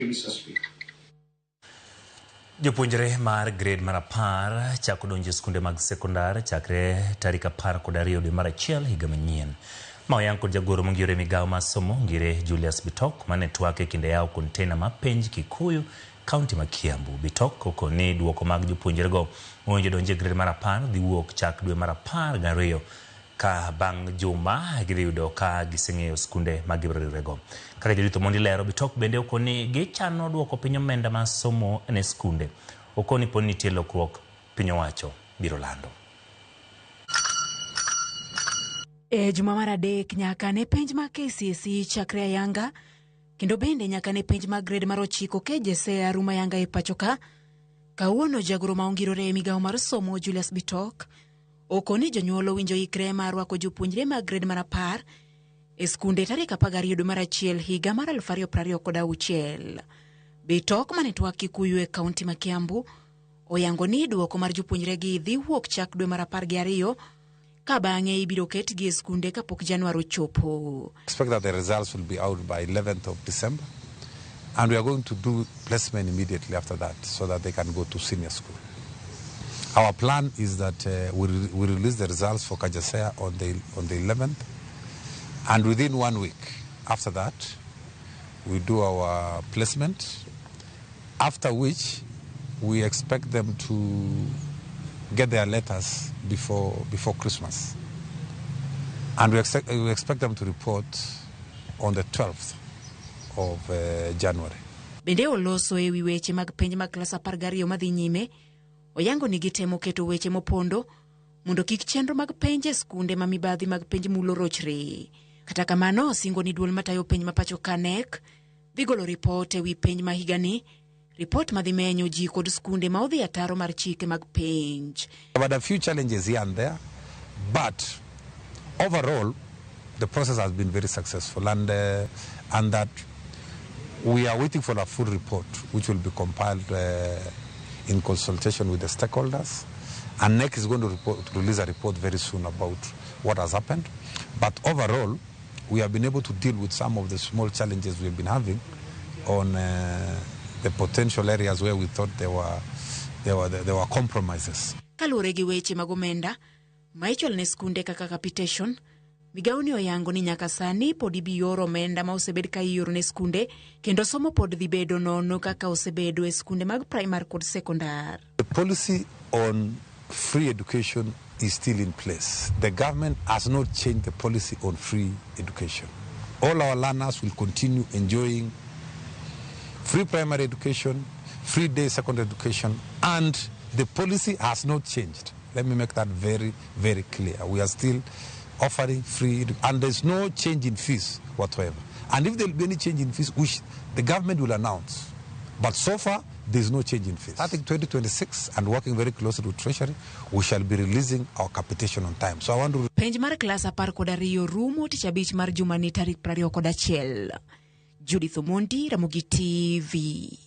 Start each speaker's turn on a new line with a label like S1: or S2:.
S1: Mr. Speaker.
S2: Jopuonjre mar grade mar 10 chako donjo e skunde mag sekondar chakre tarik 12 dwe mar 1 higa manyien. Ma oyang kod jagoro mongire migawo mar somo ngire Julius Bitok mane twak e kinde yawo kontena ma penj Kikuyu kaunti ma Kiambu. Bitok okoni duoko mag jopuonjrego mowinjo donjo e grade mar 10 dhi wuok chak dwe mar 12 ka bang' juma gidhi yudo ka giseng'eyo skunde ma gibiro riwrego. Kaka Judith Omondi lero, Bitok bende okoni gichano duoko piny omenda mar somo ne skunde. Okoni poni nitie lokruok piny owacho biro lando.
S3: E juma mar 3 nyaka ne penj mag KCSE chakre ayanga kendo bende nyaka ne penj mag grade mar 9 KJSEA rumo ayanga e pacho ka. Kawuono jagoro ma ongirore e migawo mar somo Julius Bitok okoni jonyuol owinjo ikre mar rwako jopuonjre mag grade mar 10 e skunde tarik 12 dwe mar 1 higa mar 2026. Bitok mane twak Kikuyu e kaunti ma Kiambu oyango ni duoko mar jopuonjregi dhi wuok chak dwe mar 12 ka bang'e ibiro ketgi e skunde kapok Januar ochopo.
S4: Expect that the results will be out by 11th of December, and we are going to do placement immediately after that so that they can go to senior school. Our plan is that we release the results for KJSEA on the 11th, and within 1 week after that, we do our placement, after which we expect them to get their letters before Christmas. And we expect them to report on the 12th of January.
S3: Bende oloso e wi weche mag penj mag klas 12 madhi nyime, oyango ni gitemo keto weche mopondo mondo kik chenro mag penj e skunde ma mibadhi mag penj mulo rochre. Kata kamano, osingo ni duol matayo penj ma pacho ka KNEC dhi golo ripot e wi penj ma higani, ripot madhi menyo ji kod skunde ma odhi ataro mar chike mag penj.
S4: We've had a few challenges here and there, but overall the process has been very successful, and that we are waiting for a full report which will be compiled in consultation with the stakeholders, and KNEC is going to release a report very soon about what has happened. But overall, we have been able to deal with some of the small challenges we've been having on the potential areas where we thought there were compromises.
S3: Kaluwore gi weche mag omenda ma ichulo ne skunde kaka capitation, migawo ni oyango ni nyaka sani pod ibi or omenda ma osebed ka ioro ne skunde kendo somo pod dhi bedo nono kaka osebedo e skunde mag primar kod sekondar.
S4: The policy on free education is still in place. The government has not changed the policy on free education. All our learners will continue enjoying free primary education, free day secondary education, and the policy has not changed. Let me make that very, very clear. We are still offering free, and there's no change in fees whatsoever. And if there will be any change in fees, which the government will announce. But so far, there's no change in fees. Starting 2026 and working very closely with Treasury, we shall be releasing our capitation on time. So I want to...
S3: Penj mar klas 12 rumo tich abich mar jumani tarik 21. Judith Omondi, Ramogi TV.